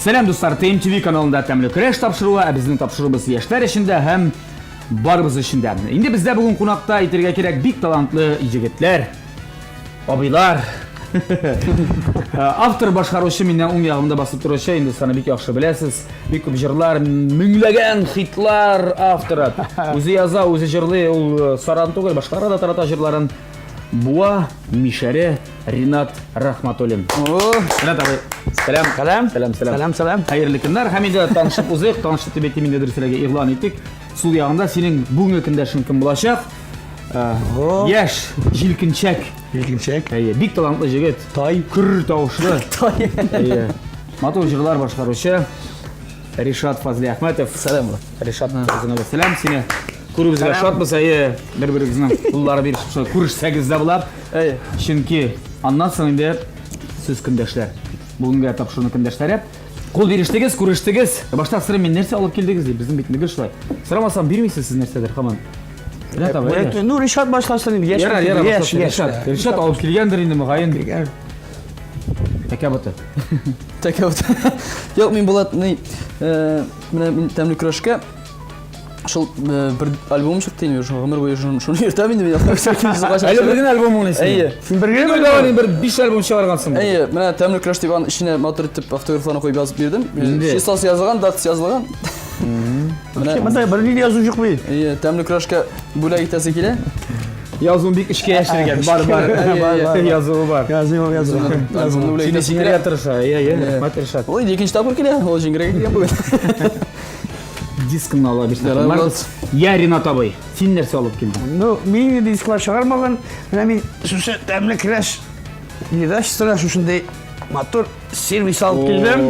Сәлам, дуслар! ТМТВ каналында Тәмле көрәш тапшыруы, ә безнең тапшыруыбыз яшьләр өчен дә һәм барыбыз өчен дә. Инде бездә бүген кунакта әйтергә кирәк бик талантлы егетләр, абыйлар. Автор башкаручы миннән уң ягымда басып торучы, инде саны бик яхшы беләсез. Бик күп җырлар, меңләгән хитлар авторы. Үзе яза, үзе җырлый, ул саран түгел, башкаларга да тарата җырларын. Буа мишәре Ринат Рахматуллин. Ринат абый, сәлам. Сәлам. Сәлам, сәлам. Сәлам, сәлам. Хәерле көннәр. Һәм инде танышып узыйк, танышып дип әйтим инде дөресрәге игълан итик. Сул ягында синең бүгенге көндәшең кем булачак? Яшь, җилкенчәк. Җилкенчәк. Әйе, бик талантлы җегет. Тай. Көр тавышлы. Тай. Әйе. Матур җырлар башкаручы Ришат Фазлиәхмәтов. Сәлам. Ришат, үзеңә дә сәлам. Сине күрүебезгә шатбыз, әйе, бер-берегезнең куллары бирешеп шулай күрешсәгез дә була. Әйе. Чөнки аннан соң инде сез көндәшләр. Бүгенге тапшыруның көндәшләре. Кул бирештегез, күрештегез. Башта сорыйм мин, нәрсә алып килдегез дип, безнең бит гел шулай. Сорамасам бирмисез сез нәрсәдер һаман. Ринат абый, әйдә. Ну, Ришат башласын инде. Яшь, Ярар, ярар, яшь, башласын. яшь. Ришат, Ришат алып килгәндер инде мөгаен. Тәкә боты. Тәкә боты. Юк, мин Булат, ни, менә мин тәмле көрәшкә шул бер альбом чыкты инде, шул гомер буе шуны шуны йөртәм инде мин. Әле бер генә альбом уйныйсың. Әйе. Син бер генә Бер бер 5 альбом чыгаргансың. Әйе, менә тәмле көрәш дип аның эченә матур итеп автографларны куеп язып бирдем. Инде. Числосы язылган, датасы язылган. Менә Монда бер нинди язу юк бит. Әйе, тәмле көрәшкә бүләк итәсе килә. Язуын бик эчкә яшергән. Бар, бар. Бар, бар. Язуы бар. Язу, язу. Альбомны бүләк Сине итәсе җиңәргә килә. тырыша. Әйе, әйе, рәхмәт, Ришат. Ул инде икенче тапкыр килә, ул җиңгерәк килгән бүген. Дискыңны ала бирсә. Ярар, Булат. Я, Ринат абый, син нәрсә алып килдең? Ну, мин инде дисклар чыгармаган. Менә мин шушы тәмле көрәш передачасына шушындый матур сервис алып килдем.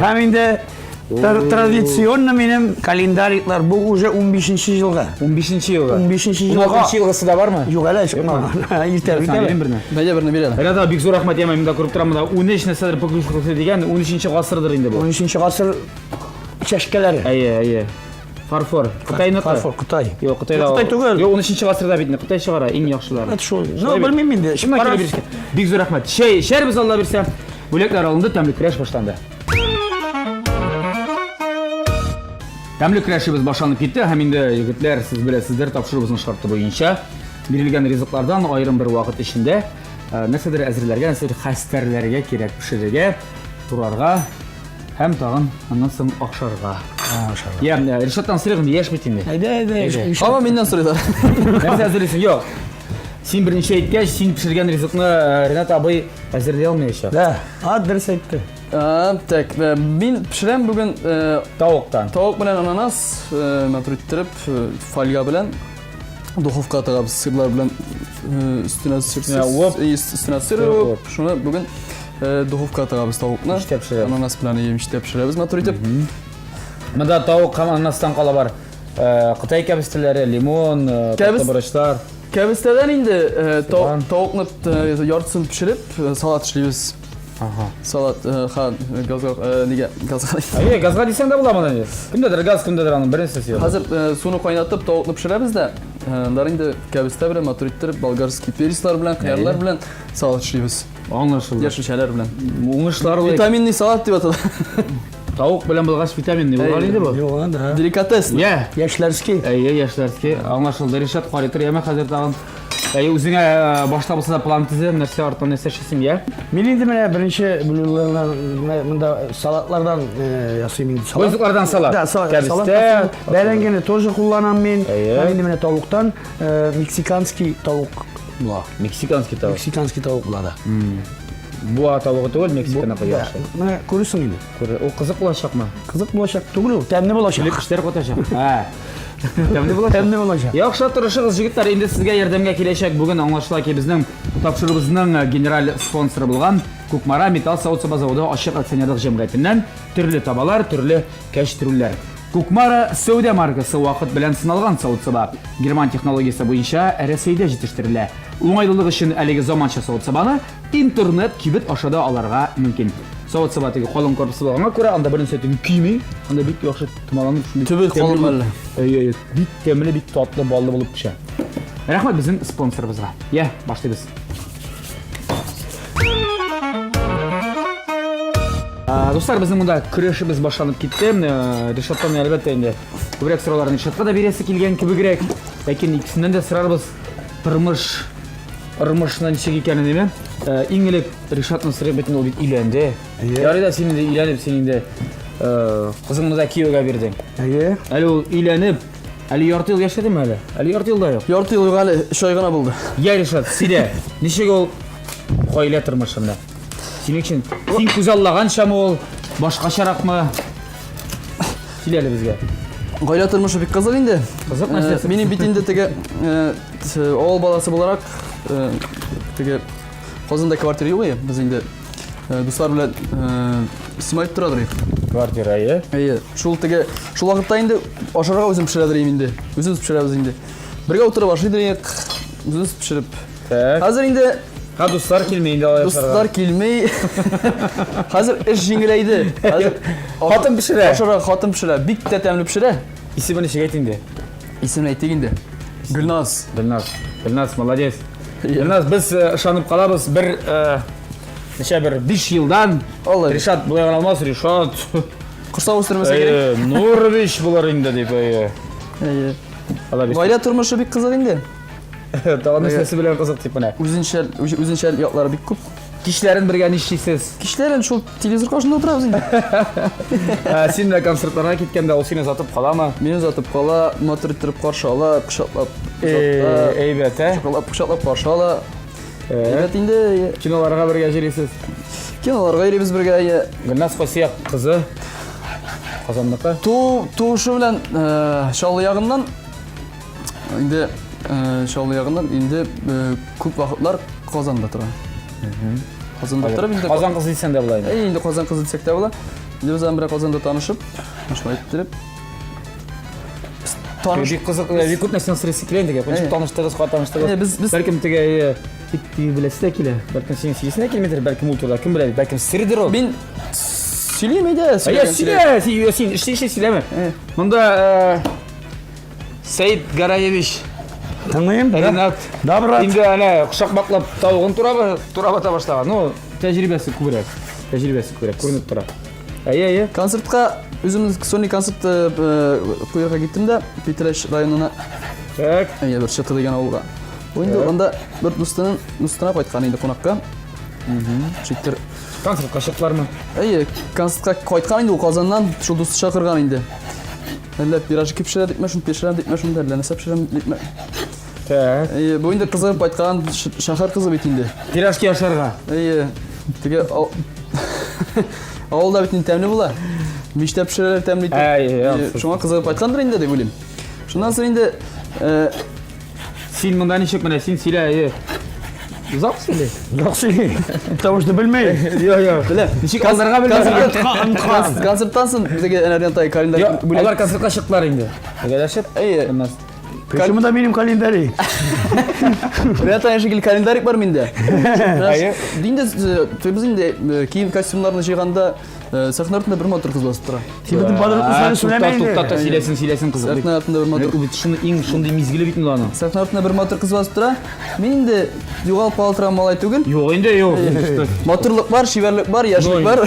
Һәм инде традиционно минем календариклар бу уже 15 елга. 15 елга. 15 елга. 16 елгысы да бармы? Юк әле чыкмаган. Иртә бит әле. Берне. Бәйдә берне бир әле. Ринат абый, бик зур рәхмәт, яме, мин дә күреп торам, монда 13 нәрсәдер пөкүшкәсе дигән, 13 гасырдыр инде бу. 13 гасыр чәшкәләре. Әйе, әйе. Фарфор. Кытайныкы. Фарфор, Кытай. Юк, Кытайда. Кытай түгел. Юк, 13 гасырда бит инде Кытай чыгара иң яхшылары. Это шул. Ну, белмим инде. Шуннан килеп бирешкән. Бик зур рәхмәт. Чәй эчәрбез, Алла бирсә. Бүләкләр алынды, тәмле көрәш башланды. Тәмле көрәшебез башланып китте һәм инде егетләр, сез беләсездер, тапшыруыбызның шарты буенча бирелгән ризыклардан аерым бер вакыт эчендә нәрсәдер әзерләргә, нәрсәдер хәстәрләргә кирәк, пешерергә, турарга һәм тагын аннан соң ашарга. Ашарга. Я, Ришаттан сорыйк инде, яшь бит инде. Әйдә, әйдә. Ама миннән сорыйлар. Нәрсә әзерлисең? Юк. Син беренче әйткәч, син пешергән ризыкны Ринат абый әзерли алмаячак. Да, а дөрес әйтте. Так, мин пешерәм бүген тавыктан. Тавык белән ананас, матур иттереп, фольга белән духовка тыгабыз, сырлар белән өстенә сыр, өстенә сыр, шуны бүген духовка тыгабыз тавыкны. Миштә пешерәбез. Ананас белән миштә пешерәбез матур итеп. Монда тавык һәм ананастан кала бар. Кытай кәбестәләре, лимон, татлы борычлар. Кәбестәдән инде тавыкны яртысын пешереп, салат эшлибез. Ага. Салат, ха, газга, нигә, газга. Әйе, газга дисәң дә була моны. Кемдәдер газ, кемдәдер аның беренчесе юк. Хәзер суны кайнатып, тавыкны пешерәбез дә, аннары инде кәбестә белән матур иттереп, болгарский перецлар белән, кыярлар белән салат эшлибез. Аңлашылды. Яшелчәләр белән. Уңышлар. Витаминный салат дип атала. Тавык белән булгач витаминный булган инде бу. Юк, да. Деликатес. Я. Яшьләрский. Әйе, яшьләрский. Аңлашылды. Ришат карый тор, яме хәзер тагын. Әйе, үзеңә башта булса да план төзе, нәрсә арттан нәрсә эшлисең, я? Мин инде менә беренче блюдолардан монда салатлардан ясыйм инде салат. Ризыклардан салат. Да, салат. Кәбестә, бәрәңгене тоже кулланам мин. Һәм инде менә тавыктан мексиканский тавык була. Мексиканский тавык. Мексиканский тавык була да. Буа тавыгы түгел, Мексиканыкы яхшы. Менә күрерсең инде. Күрер. Ул кызык булачакмы? Кызык булачак түгел ул, тәмле булачак. Килеп эшләр катачак. Ә. Тәмле булачак. Тәмле булачак. Яхшы тырышыгыз, җегетләр. Инде сезгә ярдәмгә киләчәк. Бүген аңлашыла ки, безнең тапшыруыбызның генераль спонсоры булган Кукмара металл савыт-саба заводы ачык акционерлык җәмгыятеннән төрле табалар, төрле кәчтрүлләр. Кукмара сәүдә маркасы вакыт белән сыналган савыт-саба. Герман технологиясе буенча Рәсәйдә җитештерелә. Уңайлылык өчен әлеге заманча савыт-сабаны интернет кибет аша да алырга мөмкин. Савыт-саба теге калын корпусы булганга күрә, анда бернәрсә теге көйми, анда бик яхшы томаланып шундый. Төбе калын әллә. Әйе, әйе, бик тәмле, бик татлы, баллы булып пешә. Рәхмәт безнең спонсорыбызга. Я, башлыйбыз. Дуслар, безнең монда көрәшебез башланып китте. Ришаттан әлбәттә инде күбрәк сорауларны Ришатка да бирәсе килгән кебегрәк. Ләкин икесеннән дә сорарбыз тормыш ырмышны ничек икәнен, әйме? Иң элек Ришатны сорыйк бит инде, ул бит өйләнде. Ярый да син инде өйләнеп, син инде кызыңны да кияүгә бирдең. Әйе. Әле ул өйләнеп, әле ярты ел яшәдеме әле? Әле ярты ел да юк. Ярты ел юк әле, өч ай гына булды. Я, Ришат, сөйлә, ничек ул гаилә тормышында? Синең өчен син күзаллаганчамы ул, башкачаракмы? Сөйлә әле безгә. Гаилә тормышы бик кызык инде. Кызык нәрсәсе? Минем бит инде теге авыл баласы буларак теге Казанда квартира юк иде. Без инде дуслар белән снимать тора идек. Квартира, әйе. Әйе. Шул теге шул вакытта инде ашарга үзем пешерә идем инде. Үзебез пешерәбез инде. Бергә утырып ашый идек, үзебез пешереп. Так. Хәзер инде Ха, дуслар килми инде алай ашарга. Дуслар килми. Хәзер эш җиңеләйде. Хәзер хатын пешерә. Ашарга хатын пешерә. Бик тә тәмле пешерә. Исемен ничек әйт инде? Исемен әйтик инде. Гөлназ. Гөлназ. Гөлназ, молодец. Гөлназ, без э, ышанып калабыз, бер э, ничә бер 5 елдан Алла. Ришат болай гына алмас, Ришат. Корсак үстермәсә кирәк. Э, Нурович булыр инде дип, әйе. Әйе. Алла бирсен. Гаилә тормышы бик кызык инде. Тагын нәрсәсе белән кызык дип менә. Үзенчә үзенчә яклары бик күп. Кичләрен бергә нишлисез? Кичләрен шул телевизор каршында утырабыз инде. Ә, син дә концертларга киткәндә ул сине озатып каламы? Мине озатып кала, матур иттереп каршы ала, кочаклап озата. Әйбәт, ә? Кочаклап, кочаклап каршы ала. Әйбәт инде. Киноларга бергә йөрисез? Киноларга йөрибез бергә, әйе. Гөлназ кайсы як кызы? Казанныкы? Ту, туышы белән Чаллы ягыннан. Инде э, Чаллы ягыннан инде э, күп вакытлар Казанда тора. Казанда торып инде Казан кызы дисәң дә була инде. Әй, инде Казан кызы дисәк тә була. Инде без аның белән Казанда танышып, шулай иттереп таныш Бик кызык, бик күп нәрсәне сорыйсы килә инде. Ничек таныштыгыз, кая таныштыгыз? Без без бәлкем теге бик беләсе дә килә. Бәлкем синең сөйлисең дә килмидер, бәлкем ул турыда кем белә, бәлкем сердер ул. Мин сөйлим әйдә, сөйлә. Сөйлә, син эшли сөйләмә. Монда Сәид Гараевич. Тыңлыйм. Ренат. Да, брат. Инде әнә кочакмаклап тавыгын тура тура бата башлаган. Ну, тәҗрибәсе күбрәк. Тәҗрибәсе күбрәк күренеп тора. Әйе, әйе. Концертка үземнең сольный концерт э, э, куярга киттем дә Питрәч районына. Так. Әйе, бер Чыты дигән авылга. Бу инде анда бер дустының дустына кайткан инде кунакка. Читтер. Концертка чыктылармы? Әйе, концертка кайткан инде ул Казаннан, шул дусты чакырган инде. Әллә пирожки пешерә дипме, шуны пешерәм дипме, шунда әллә нәрсә пешерәм дипме. Так. Әйе, бу инде кызыгып кайткан шәһәр кызы бит инде. Пирожки ашарга. Әйе, теге авылда бит инде тәмле була. Мичтә пешерәләр тәмле итеп. Әйе, Шуңа кызыгып кайткандыр инде дип уйлыйм. Шуннан соң инде э, Син монда ничек менә, син сөйлә, әйе. Озак сөйли. Озак сөйли. Потому что белмей. Йо, йо. Белә. Ничек алдарга белмәсәң. Концерттан соң безгә Энергия календарь бүләк. Алар концертка чыктылар инде. Бергәләшеп. Әйе. Почему да минем календарь? Ренат шикелле календарик бар миндә. Әйе. Инде без инде кием костюмнарны җыйганда Сәхнә артында бер матур кыз басып тора. Син бөтен подробностьларны сөйләмә инде. Тукта, тукта, сөйләсен, сөйләсен кызык. Сәхнә артында бер матур. Бит шуны иң шундый мизгеле бит инде аның. Сәхнә артында бер матур кыз басып тора. Мин инде югалып кала торган малай түгел. Юк инде, юк. Матурлык бар, чибәрлек бар, яшьлек бар.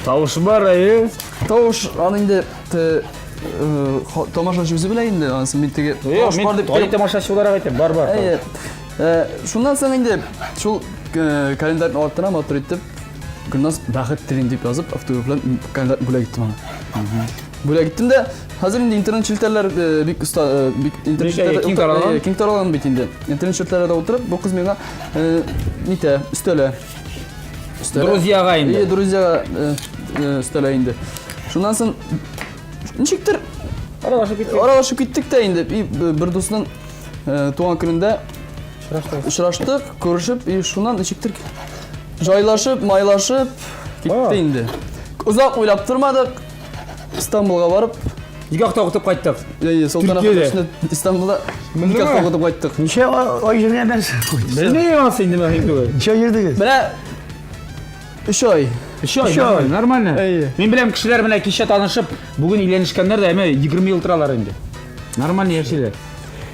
Тавыш бар, әйе. Тавыш, аны инде тамашачы үзе белә инде, анысы мин теге тавыш бар дип. Гади тамашачы буларак әйтәм, бар, бар. Әйе. Шуннан соң инде шул календарьның артына матур итеп Гөлназ бәхет телим дип язып, автограф белән календарь бүләк итте маңа. Бүләк иттем дә, хәзер инде интернет челтәрләр э, бик оста, э, бик интернет челтәрләр киң таралган. Киң таралган бит инде. Интернет челтәрләрдә утырып, бу кыз миңа э, нитә, өстәлә. Өстәлә. Друзьяга инде. Е, друзьяга өстәлә инде. Шуннан соң ничектер аралашып киттек. Аралашып киттек тә инде. И бер дусның туган көнендә Очраштык, күрешеп, и шуннан ничектер җайлашып, майлашып китте инде. Озак уйлап тормадык. Истанбулга барып, Никахта укытып кайттык. Әйе, Солтан Төркиядә. Истанбулда никахта укытып кайттык. Ничә ай йөргәннәр? Белмим анысы инде мөһим түгел. Ничә йөрдегез? Менә өч ай. Өч ай, Өч ай. нормально. Әйе. Мин беләм, кешеләр менә кичә танышып, бүген өйләнешкәннәр дә, әмма 20 ел торалар инде. Нормально яшиләр.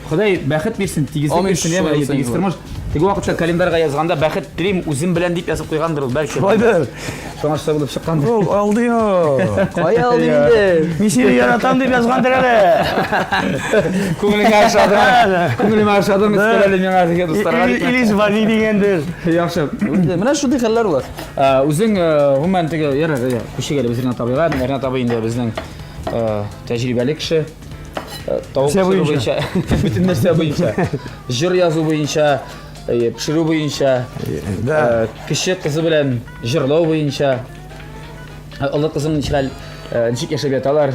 Ходай бәхет бирсен, тигезлек Амин, бирсен, яме, шулай булсын, тигез тормыш. Теге вакытта календарьга язганда бәхет телим үзем белән дип язып куйгандыр ул, бәлки. Шулайдыр. Шуңа шулай булып чыккандыр. Ул алды ул. Кая алдың инде? Мин сине яратам дип язгандыр әле. Күңелеңә ошадың. Күңелемә ошадың, өстәл әле миңа дигән дусларга. Или или звони дигәндер. Яхшы. Инде Менә шундый хәлләр бар. Үзең гомумән теге ярар, ярар, күчик әле без Ренат абыйга. Ренат абый инде безнең тәҗрибәле кеше. Тавык Нәрсә пешерү буенча? буенча, бөтен нәрсә буенча. Җыр язу буенча, пешерү буенча, Да. кече кызы белән җырлау буенча. Олы кызың ничек хәл, ничек яшәп яталар?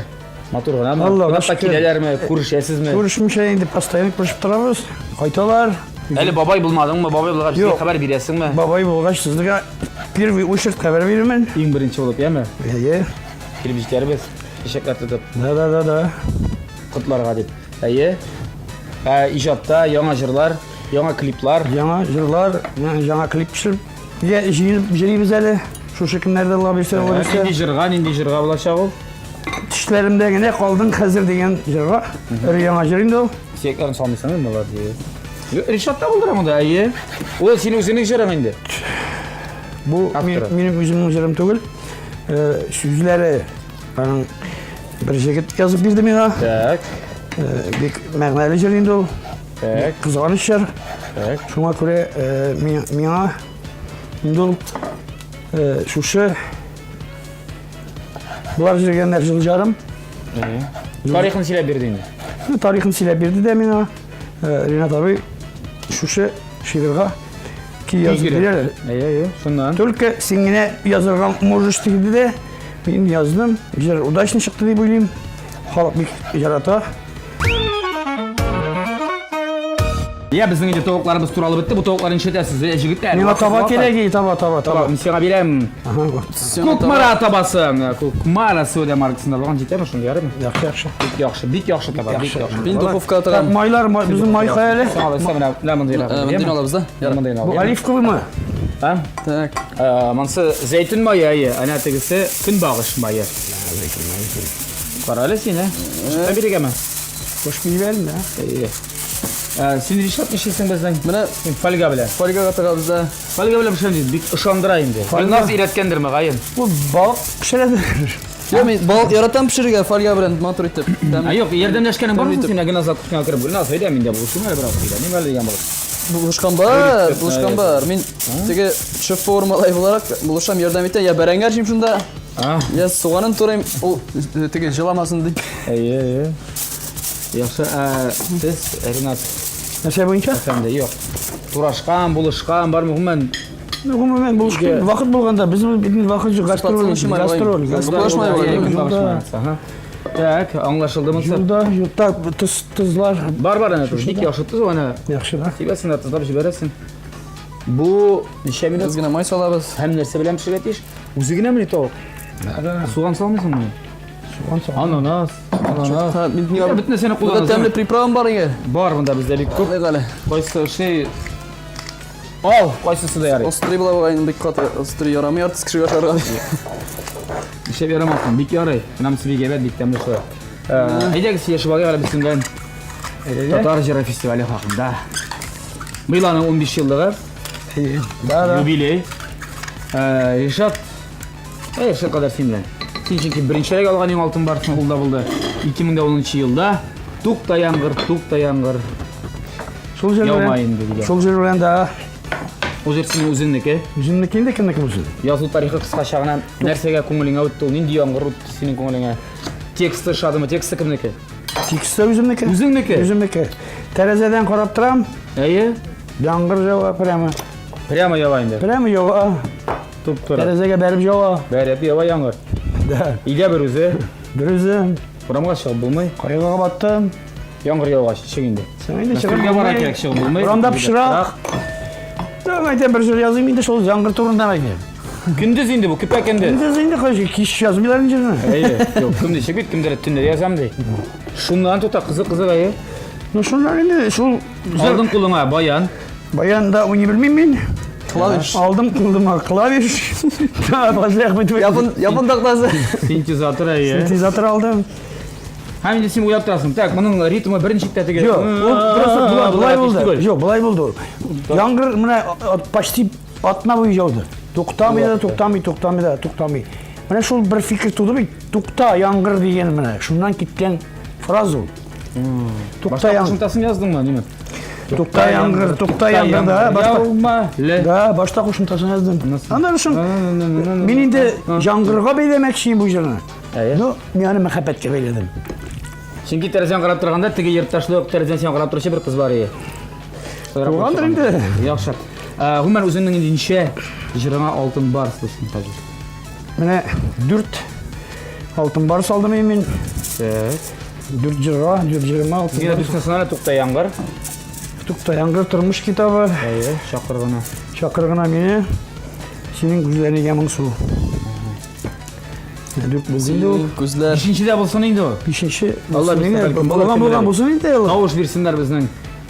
Матур гынамы? Аллага Кунакка шөкер. киләләрме? Күрешәсезме? Күрешмичә инде постоянно күрешеп торабыз. Кайталар. Әле бабай булмадыңмы? Бабай булгач безгә Юк. хәбәр бирәсеңме? Бабай булгач сезгә первый очередь хәбәр бирермен. Иң беренче булып, яме? Әйе. Килеп җитәрбез. Чәчәкләр тотып. Да, да, да, да. Котларга дип. Әйе. Ә, иҗатта яңа җырлар, яңа клиплар. Яңа җырлар, яңа клип төшереп, я җыенып җөрибез әле. Шушы көннәрдә Алла бирсә, Алла бирсә. Нинди җырга, нинди җырга булачак ул? Төшләремдә генә калдың хәзер дигән җырга. Бер яңа җыр инде ул. Сөякләрен салмыйсың инде, молодец. Ришат та булдыра монда, әйе. Ул синең үзеңнең җырың инде. Бу Авторы. минем үземнең җырым түгел. Сүзләре аның бер җегет язып бирде миңа. Так. Бик мәгънәле җыр инде ул. Так. Кызганыч җыр. Так. Шуңа күрә миңа инде ул шушы болар җыргәннәр җыл жарым. Тарихын сөйләп бирде инде. Тарихын сөйләп бирде дә миңа. Ренат абый шушы шигырьгә ки язып бирә. Әйе, әйе, шуннан. Только син генә язырга можешь диде дә, мин яздым. Җыр удачно чыкты дип уйлыйм. Халык бик ярата. Я, безнең инде тавыкларыбыз туралып бетте. Бу тавыкларны нишләтәсез, җегетләр? Миңа таба кирәк, таба, таба, таба. Мин сиңа бирәм. Кукмара табасы. Кукмара сәүдә маркасында булган җитәме шундый ярыймы? Яхшы, яхшы. Бик яхшы, бик яхшы таба, бик яхшы. Мин духовкага тыгам. Майлар, безнең май кая әле? Сиңа алайса менә менә мондый. Мондыйны алабыз да. Мондыйны Бу оливковыймы? А? Так. Монысы зәйтүн мае, әйе. Әнә тегесе көнбагыш мае. Кара әле син, ә? Бирегәме? Кошып җибәрдем, да. Әйе. Син Ришат нишлисең безнең? Менә фольга белән. Фольгага тыгабыз да. Фольга белән пешерәм диде, бик ышандыра инде. Гөлназ өйрәткәндер мөгаен. Бу балык пешерәдер. Юк, мин балык яратам пешерергә фольга белән матур итеп. Ә юк, ярдәмләшкәнең бармы соң син Гөлназга кухняга кереп? Гөлназ, әйдә мин дә булышыйм әле бераз, өйрәним әле дигән булып. Булышкан бар, булышкан бар. Мин теге шеф-повар малай буларак булышам, ярдәм итәм. Я бәрәңге әрчим шунда. Я суганын турыйм, ул теге җыламасын дип. Әйе, әйе. Яхшы, ә сез, Ринат? Нәрсә буенча? Әфәнде, юк. Турашкан, булышкан, бармы гомумән? Ну, гомумән булышкан. Вакыт булганда, безнең бит вакыт юк, гастроль, гастроль, гастроль. Так, аңлашылды монысы. Юлда, юлда тоз, тозлар. Бар, бар, әнә тоз. Бик яхшы тоз, әнә. Яхшы да. Сибәсең дә тозлап җибәрәсең. Бу ничә минут? Без генә май салабыз. Һәм нәрсә белән пешерергә тиеш? Үзе генәмени тавык? Суган салмыйсыңмы? Суган салам. Ананас, ананас. Бөтен нәрсәне кулланабыз. Монда тәмле приправам бар инде. Бар монда бездә бик күп. Әле. Кайсы ошый? Ал, кайсысы да ярый. Острый була бугай, бик каты острый ярамый артист кешегә ашарга. Нишләп ярамасын? Бик ярый. Менә монысы бик әйбәт, бик тәмле шулай. Әйдәгез сөйләшеп алыйк әле безнең белән. Татар җыры фестивале хакында. Быел аның 15 еллыгы. Да, да. Юбилей. Ришат, Ришат кадәр син белән. Син чөнки беренчерәк алган иң алтын барсын ул да булды. 2010 елда Тукта яңгыр, тукта яңгыр. Шул җыр Яума белән. инде дигән. Шул җыр белән дә. Ул җыр синең үзеңнеке. Үземнеке инде кемнеке булсын? Язу тарихы кыскача гына нәрсәгә күңелеңә үтте ул? Нинди яңгыр үтте синең күңелеңә? Тексты ошадымы? Тексты кемнеке? Тексты үземнеке. Үзеңнеке? Үземнеке. Тәрәзәдән карап торам. Әйе. Яңгыр ява прямо. Прямо ява инде. Прямо ява. Туп-туры. Тәрәзәгә бәреп ява. Бәреп ява яңгыр. Да. Өйдә бер үзе. Бер үзе. Урамга чыгып булмый. Кайгыга баттым. Яңгыр яугач, чык инде. Син инде чыгып Мәскәүгә бара кирәк, чыгып булмый. Урамда пычрак. Да, әйтәм, бер җыр языйм инде шул яңгыр турында әйтәм. Көндез инде бу, көпә көндез. Көндез инде кайсы кич язмыйлар инде җырны. Әйе, юк, кем ничек бит, кемдер төнлә язам ди. Шуннан тота, кызык кызык әйе. Ну шуннан инде шул Алдың кулыңа баян. Баянда уйный белмим мин. Клавиш. Алдым кулыма клавиш. Да, Фазли Ахметов. Япон, япон тактасы. Синтезатор әйе. Синтезатор алдым. Һәм инде син уйлап торасың. Так, моның ритмы берничек тә теге. Юк, ул просто болай, болай булды. Юк, болай булды ул. Яңгыр менә почти атна буе яуды. Туктамый да, туктамый, туктамый да, туктамый. Менә шул бер фикер туды бит. Тукта, яңгыр дигән менә. Шуннан киткән фраза ул. Тукта яңгыр. Кушымтасын яздыңмы, ниме? Тукта яңгыр, тукта яңгыр да, башта. Да, башта кушымтасын яздым. Аннан соң мин инде яңгырга бәйләмәкче бу җырны. Әйе. Ну, мин аны мәхәббәткә бәйләдем. Чөнки тәрәзәдән карап торганда теге йортта шулай ук тәрәзәдән сиңа карап торучы бер кыз бар иде. Булгандыр инде. Яхшы. Ә, Гомумән үзеңнең инде ничә җырыңа алтын барс булсын хәзер? Менә дүрт алтын барс алдым мин. Так. Дүрт җырга, дүрт җырыма алтын Сиңа барс. дүртенче әле тукта яңгыр. Тукта яңгыр тормыш китабы. Әйе, чакыр гына. Чакыр гына мине. Синең күзләр нигә моңсу? Дүрт булды инде ул. Күзләр. Бишенче дә булсын инде ул. Бишенче. Алла булсын бирсә, инде. бәлкем булыр Булган булган кемдер. булсын инде ул. Тавыш бирсеннәр безнең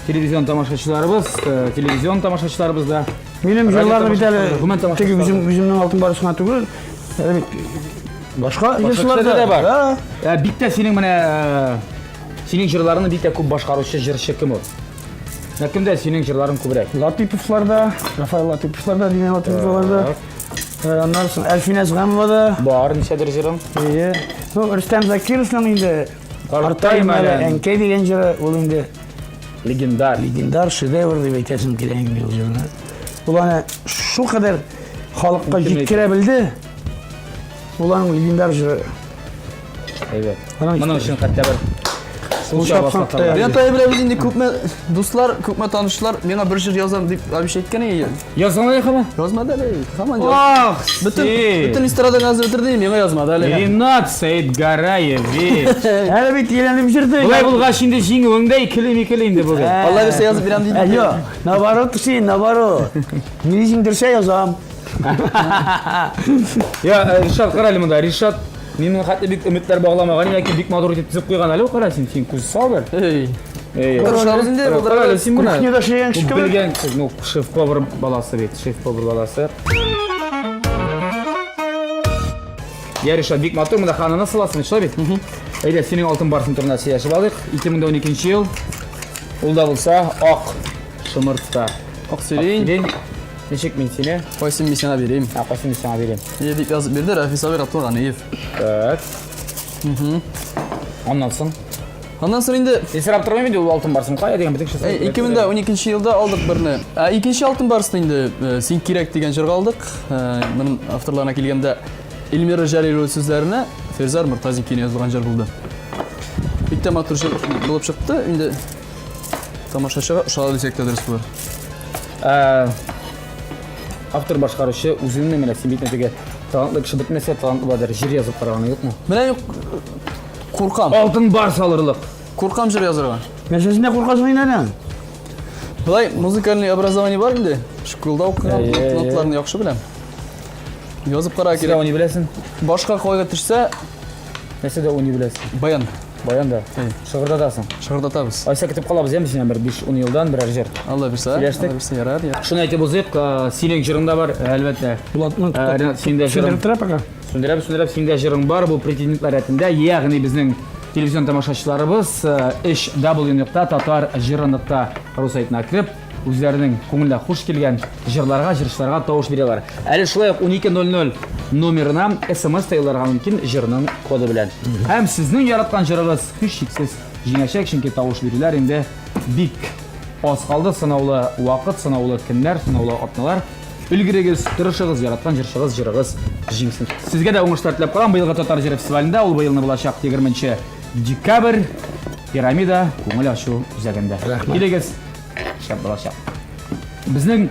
телевизион тамашачыларыбыз, э, телевизион тамашачыларыбыз да. Минем Радио җырларны бит әле тамашачылары, гомумән теге тамашачылар. үзем үземнең алтын барысы гына түгел. Әле бит башка җырчылар кешеләрдә дә бар. Да. Ә, бик тә синең менә э, синең җырларыңны бик тә күп башкаручы җырчы кем ул? Менә кемдә синең җырларың күбрәк? Латыповларда, Рафаэль Латыповларда, Дина Латыповларда. Э, Аннан соң Әлфинә Әзгамова да. Бар ничәдер җырың. Әйе. Ну, Рөстәм Закировның инде Картайма әле, Әнкәй дигән җыры ул инде легендар. Легендар шедевр дип әйтәсем килә инде ул җырны. Ул аны шулкадәр халыкка җиткерә белде. Ул аның легендар җыры. Әйбәт. Моның өчен хәтта бер кул чапсак та. Ренат абый белән без инде күпме дуслар, күпме танышлар, миңа бер җыр язам дип обещать иткән иде. Язган әле һаман? Язмады әле, һаман яз. Ах, Бөтен бөтен эстраданы язып бетерде, миңа язмады әле. Ренат Сәидгараевич. Әле бит еләнеп йөрде. Болай булгач инде җиңүең дә икеле-микеле инде бүген. Алла бирсә язып бирәм диде. Юк, наоборот, син, наоборот. Мине җиңдерсә язам. Я, э, Ришат, кара әле монда. Ришат, мин моңа хәтле бик өметләр багламаган, ләкин бик матур итеп төзеп куйган әле, кара син, син күз сал бер. Эй. Эй. Тырышабыз инде, Кара әле син моны. Кухняда эшләгән кеше кебек. Белгән, ну, шеф-повар баласы бит, шеф-повар баласы. Я, Ришат, бик матур, монда хананы саласың, шулай бит? Әйдә, синең алтын барсын турында сөйләшеп алыйк. 2012 ел. Ул да булса ак шомыртка. Ак сирень. Ничек мин сине? Кайсын мин сиңа бирим? Ә, кайсын мин сиңа бирим? Е дип язып бирде Рафис абый Габдулганиев. Так. Аннан соң? Аннан соң инде Син сорап тормыйм инде ул алтын барсын кая дигән бөтен кеше. 2012 елда алдык берне. Ә икенче алтын барсын инде э, Син кирәк дигән җырга алдык. Э, моның авторларына килгәндә Эльмира Җәлилова сүзләренә Фирзар Мортазин көенә язылган җыр булды. Бик тә матур җыр булып чыкты. Инде Тамашачыга ошады дисәк тә дөрес булыр. Ә, автор башкаручы үзеңне менә син бит теге талантлы кеше бөтен нәрсә талантлы бадыр җыр язып караганы юкмы? Менә юк куркам. Алтын бар салырлык. Куркам җыр язырга. Нәрсәсенә куркасың инде аның? Болай музыкальный образование бар инде. Школда укыган, ноталарны яхшы беләм. Язып карарга Син дә кирәк. уйный беләсең? Башка кайгы төшсә, Нәрсә дә уйный беләсең? Баян. Баян да. Шыгырдатасың. Шыгырдатабыз. Айса көтеп калабыз, яме синнән бер 5-10 елдан берәр җыр. Алла бирсә. Сөйләштек. Алла бирсә, ярар, ярар. Шуны әйтеп узыйк, синең җырың да бар, әлбәттә. Булатның Ренат, синең дә җырың. Сүндереп тора пока. Сүндерәбез, сүндерәбез, синең дә җырың бар, бу претендентлар рәтендә, ягъни безнең телевизион тамашачыларыбыз 3w нокта татар җыры нокта ру сайтына кереп, үзләренең күңеленә хуш килгән җырларга, җырчыларга тавыш бирәләр. Әле шулай ук 12.00 номерына смс та юлларга мөмкин җырның коды белән. Һәм сезнең яраткан җырыгыз һичшиксез җиңәчәк, чөнки тавыш бирүләр инде бик аз калды. Сынаулы вакыт, сынаулы көннәр, сынаулы атналар. Өлгерегез, тырышыгыз, яраткан җырчыгыз, җырыгыз җиңсен. Сезгә дә уңышлар теләп калам. Быелгы Татар җыры фестивалендә, ул быелны булачак 20 декабрь, Пирамида күңел ачу үзәгендә. Килегез. Шәп булачак. Безнең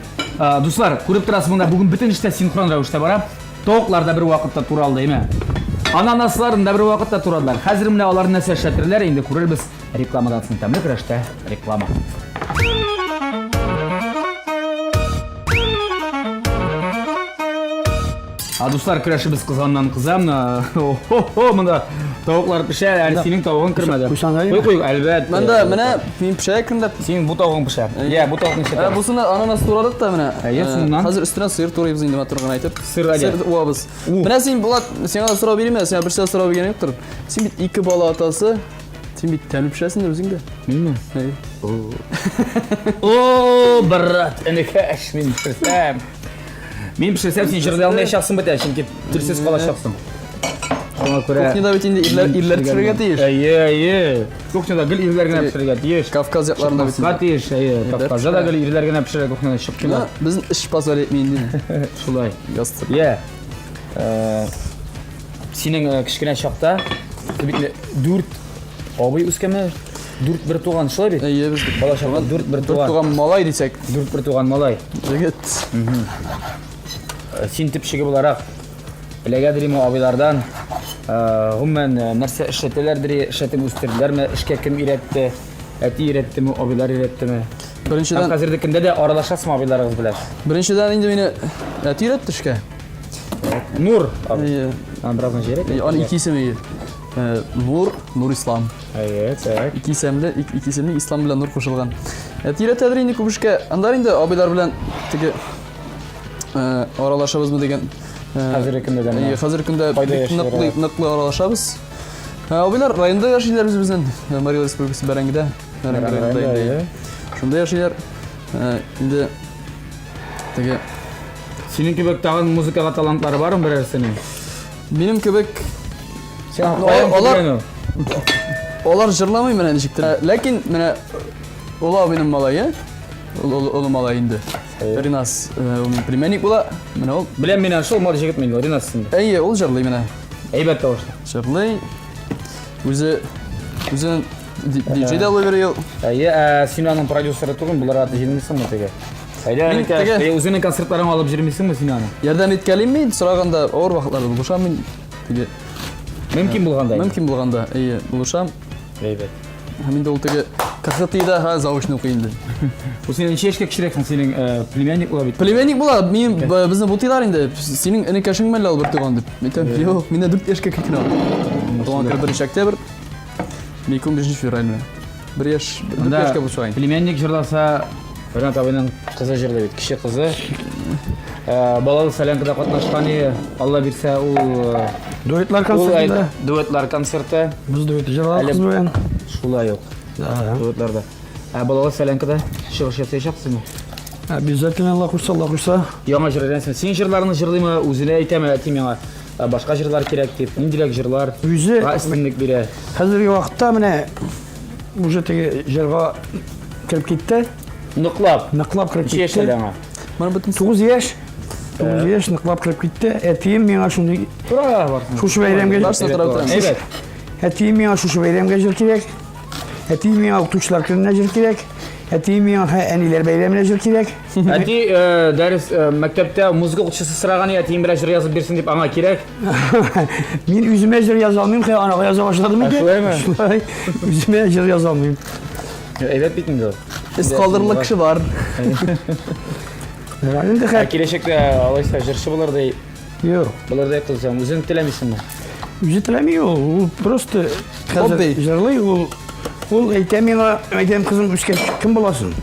дуслар, күреп торасыз, монда бүген бөтен эштә синхрон рәвештә бара. Тавыклар да бер вакытта туралды, әйме? Ананасларын да бер вакытта турадылар. Хәзер менә алар нәрсә эшләтерләр, инде күрербез. Рекламадан соң тәмле көрәштә реклама. А дуслар, көрәшебез кызганнан кыза. Менә, хо-хо, монда тавыклар пешә, әле синең тавыгың кермәде. Куйсаң да Куй, куй, әлбәттә. Монда менә мин пешә әкренләп. Синең бу тавыгың пешә. Я, бу тавыкны Ә, пешә. бусына ананас турадык та менә. Әйе, Ә, соңыннан. Хәзер өстенә сыр турыйбыз инде матур гына итеп. Сыр әйе. Сыр уабыз. У. Менә син, Булат, сиңа да сорау бирим әле, сиңа берсе дә сорау биргән юктыр. Син бит ике бала атасы. Син бит тәмле пешерәсеңдер үзең дә. Минме? Әйе. О, брат, энекәш, мин пешерсәм. Мин пешерсәм, син җырлый алмаячаксың бит, чөнки телсез калачаксың. Шуңа күрә Кухняда бит инде ирләр ирләр пешерергә тиеш. Әйе, әйе. Кухняда гел ирләр генә пешерергә тиеш. Кавказ якларында бит. Чыкмаска тиеш, әйе. Кавказда да гел ирләр генә пешерә кухняда чыгып килә. Безнең эш позволяет мин инде. Шулай. Ястык. Йә. Э, синең э, кечкенә чакта бит дүрт абый үскәнме? Дүрт бер туган, шулай бит? Әйе, без бала чакта дүрт бер туган. Дүрт туган малай дисәк. Дүрт бер туган малай. Егет. Э, син төпчеге буларак эләгәдер име абыйлардан? Гомумән, нәрсә эшләтәләрдер, эшләтеп үстерделәрме? Эшкә кем өйрәтте? Әти өйрәттеме, абыйлар өйрәттеме? Беренчедән, хәзерге көндә дә аралашасызмы абыйларыгыз белән? Беренчедән инде мине әти өйрәтте эшкә. Нур. Әйе. Аны бераздан җирәк. Аны ике исеме әйе. Нур, Нур Ислам. Әйе, так. Ике исемле, ике исемле Ислам белән Нур кушылган. Әти өйрәтәдер инде күп эшкә. Анда инде абыйлар белән теге аралашабызмы дигән. Хәзерге көндә дә. Әйе, хәзерге көндә ныклы ныклы аралашабыз. Абыйлар районда яшиләр үзебезнең. Марий Республикасы Бәрәңгедә. Бәрәңге районында инде. Шунда яшиләр. Инде теге Синең кебек тагын музыкага талантлары бармы берәрсенең? Минем кебек Син алар Алар җырламый менә ничектер. Ләкин менә олы абыйның малае, олы малай инде. Ринас, ул минем племянник була. Менә ул. Беләм мин шул мал җегет мин, Ринас инде. Әйе, ул җырлый менә. Әйбәт тавышлы. Җырлый. Үзе үзен диджей дә булып йөри ул. Әйе, ә син аның продюсеры түгел, буларга җыенмыйсыңмы теге? Әйдә, Мин энекәш, теге- әйе, үзеңнең концертларыңа алып йөрмисеңме син аны? Ярдәм иткәлим мин, сораганда авыр вакытларда булышам мин. Теге Мөмкин булганда. Мөмкин булганда, әйе, булышам. Әйбәт. Һәм инде ул теге КХТИда ха заочно укый инде. Ул синең ничә яшькә кечерәк соң синең э, племянник була бит. Племянник була, мин б- безне бутыйлар инде. Синең энекәшең мәллә ул бер туган дип. Мин әйтәм, юк, миннән 4 яшькә кечкенә ул. Туган көне 1 октябрь, минеке 15 февраль менә. Бер яшь, 4 Анда яшькә булса инде. Племянник җырласа, Ренат абыйның кызы җырлый бит, кече кызы. Э, Балалы солянкада катнашкан иде. Алла бирсә, ул э, Дуэтлар ул концертында. дуэтлар концерты. Без дуэт җырладык Әле- кыз белән. Шулай ук. Да. Дуэтларда. Ә балалы солянкада чыгыш ясаячаксызмы? Обязательно Алла кушса, Алла кушса. Яңа җыр өйрәнсен. Синең җырларыңны җырлыймы, үзенә әйтәме, әти миңа «Ә, башка җырлар кирәк дип. Ниндирәк җырлар? Үзе өстенлек бирә. Хәзерге вакытта менә уже теге җырга кереп китте. Ныклап. Ныклап кереп Ничә яшь китте. әле аңа? Моны бөтен 9 яшь. 9 яшь ныклап кереп китте. Әтием миңа шундый Тора барсын. шушы бәйрәмгә Барсын тора тора. Әйбәт. Әтием миңа шушы бәйрәмгә җыр кирәк. Әтием миңа укытучылар көненә җыр кирәк. Әтием миңа әниләр бәйрәменә җыр кирәк. Әти э, дәрес э, мәктәптә музыка укытучысы сораган иде, әтием белән җыр язып бирсен дип аңа кирәк. Мин үземә җыр яза алмыйм, хәй анага яза башладым инде. Шулаймы? Шулай. Үземә җыр яза алмыйм. Әйбәт бит инде. Эз калдырырлык кеше бар. Инде Ә хәй. киләчәктә алайса җырчы булырдай, Юк. булырдай кылсаң, үзең теләмисеңме? Үзе теләми ул, ул просто хәзер Хобби. җырлый, ул ул әйтә миңа, әйтәм, кызым, үскәч кем буласың?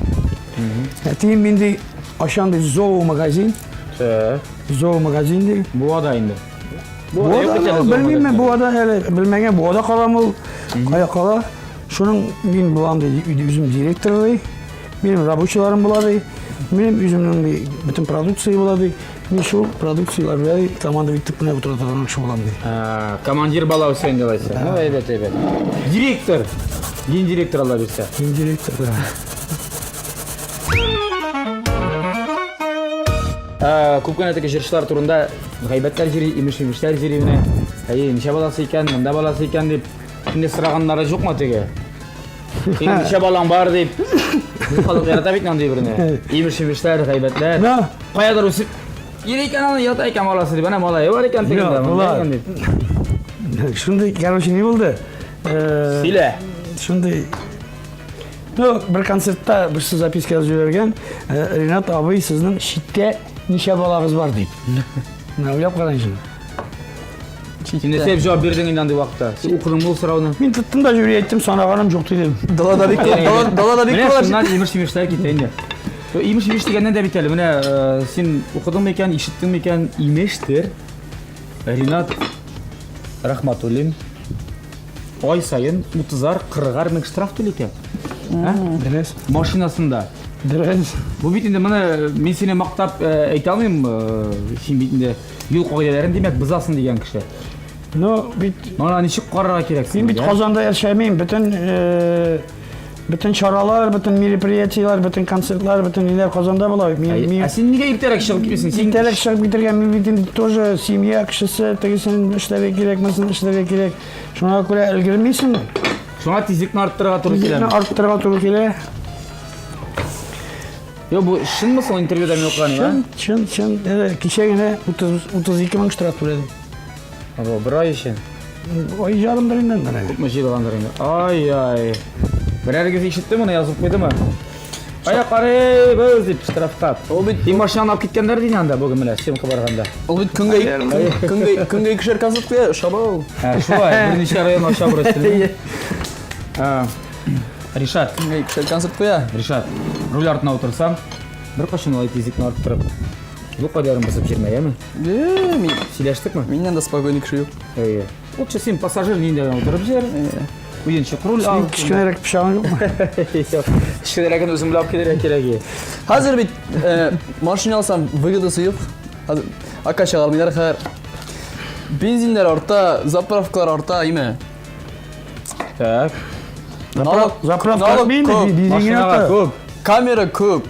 Әтием мин ди, ачам ди зоомагазин, Так. зоомагазин ди. Буада инде. Буада, белмим мин, Буада әле белмәгән, Буада калам ул, кая кала. Шуның мин булам ди, үзем директор ди. Минем рабочийларым була ди. Минем үземнең ди, бөтен продукция була ди. Мин шул продукцияләр белән ди, команда итеп кенә утыра торган кеше булам ди. Командир бала үсә инде алайса. Ну, әйбәт, әйбәт. Директор. Гендиректор Алла бирсә. Мин директор, да. Күп кенә теге җырчылар турында гайбәтләр йөри, имеш-мимешләр йөри менә. Әйе, ничә баласы икән, монда баласы икән дип. Инде сораганнары юкмы теге? Синең ничә балаң бар дип. Безнең халык ярата бит андый берне. Имеш-мимешләр, гайбәтләр. Да. Каядыр үсеп йөри икән аны, ята икән баласы дип. Әнә малае бар икән тегендә, Юк, монда болар. икән дип. Шундый, короче, ни булды? Сөйлә. Шундый Ну, бер концертта берсе записка язып җибәргән, Ринат абый, сезнең читтә ничә балагыз бар дип. Менә уйлап карагыз. Син нәрсә дип җавап бирдең инде андый вакытта? Син укыдыңмы ул сорауны? Мин тоттым да жюри әйттем, санаганым юк дидем. Далада бик дала- далада бик Менә күп шуннан имеш-мимешләр китә инде. Имеш-мимеш дигәннән дә бит әле, менә син укыдыңмы икән, ишеттеңме икән, имештер. Ринат Рахматуллин. ай саен 30-ар, 40-ар мең штраф түли икән. Ә? Дөрес. Машинасында. Дөрес. Бу бит инде моны мин сине мактап әйтә алмыйм, син бит инде юл кагыйдәләрен димәк бозасың дигән кеше. Ну, бит Моңа ничек карарга кирәк? Мин бит Казанда яшәмим, бөтен бөтен чаралар, бөтен мероприятиеләр, бөтен концертлар, бөтен ниләр Казанда була. Мин, мин Ә син нигә иртәрәк чыгып китмисең? Син иртәрәк чыгып китергә мин бит инде тоже семья кешесе, тегесен эшләргә кирәк, монысын эшләргә кирәк. Шуңа күрә өлгермисең. Шуңа тизлекне арттырырга туры килә. Тизлекне арттырырга туры килә. Юк, бу чынмы соң интервьюда мин укыган, Чын, чын, чын. Кичә генә 30 32 мең штраф түләдем. Бу бер ай өчен. Ай ярымдыр инде менә. Күпме җыелгандыр инде. Ай-ай. Берәрегез ишетте моны, язып куйдымы? Ая карыйбыз дип штрафка. Ул бит Син машинаны алып киткәннәр дин анда бүген менә съемка барганда. Ул бит көнгә көнгә көнгә икешәр концерт куя, шаба ул. Ә, шулай, берничә район аша бурысты. Ришат, Көнгә икешәр концерт куя. Ришат, руль артына утырсаң, беркайчан алай тизлекне арттырып, юл кадәрен бозып йөрмә, яме? Э, мин Сөйләштекме? миннән дә спокойный кеше юк. Әйе. Лучше син пассажир нинди утырып җыр. Уенчык руль ал. Синең кечкенәрәк пычагың юкмы? Кечкенәрәген үзең белән алып килергә кирәк. Хәзер бит машина алсам, выгодасы юк. Хәзер ака чыгармыйлар хәзер. Бензиннәр арта, заправкалар арта, име? Так. Налог, Заправка налог артмый инде, күп, бензин генә Машинага арта. күп. камера күп.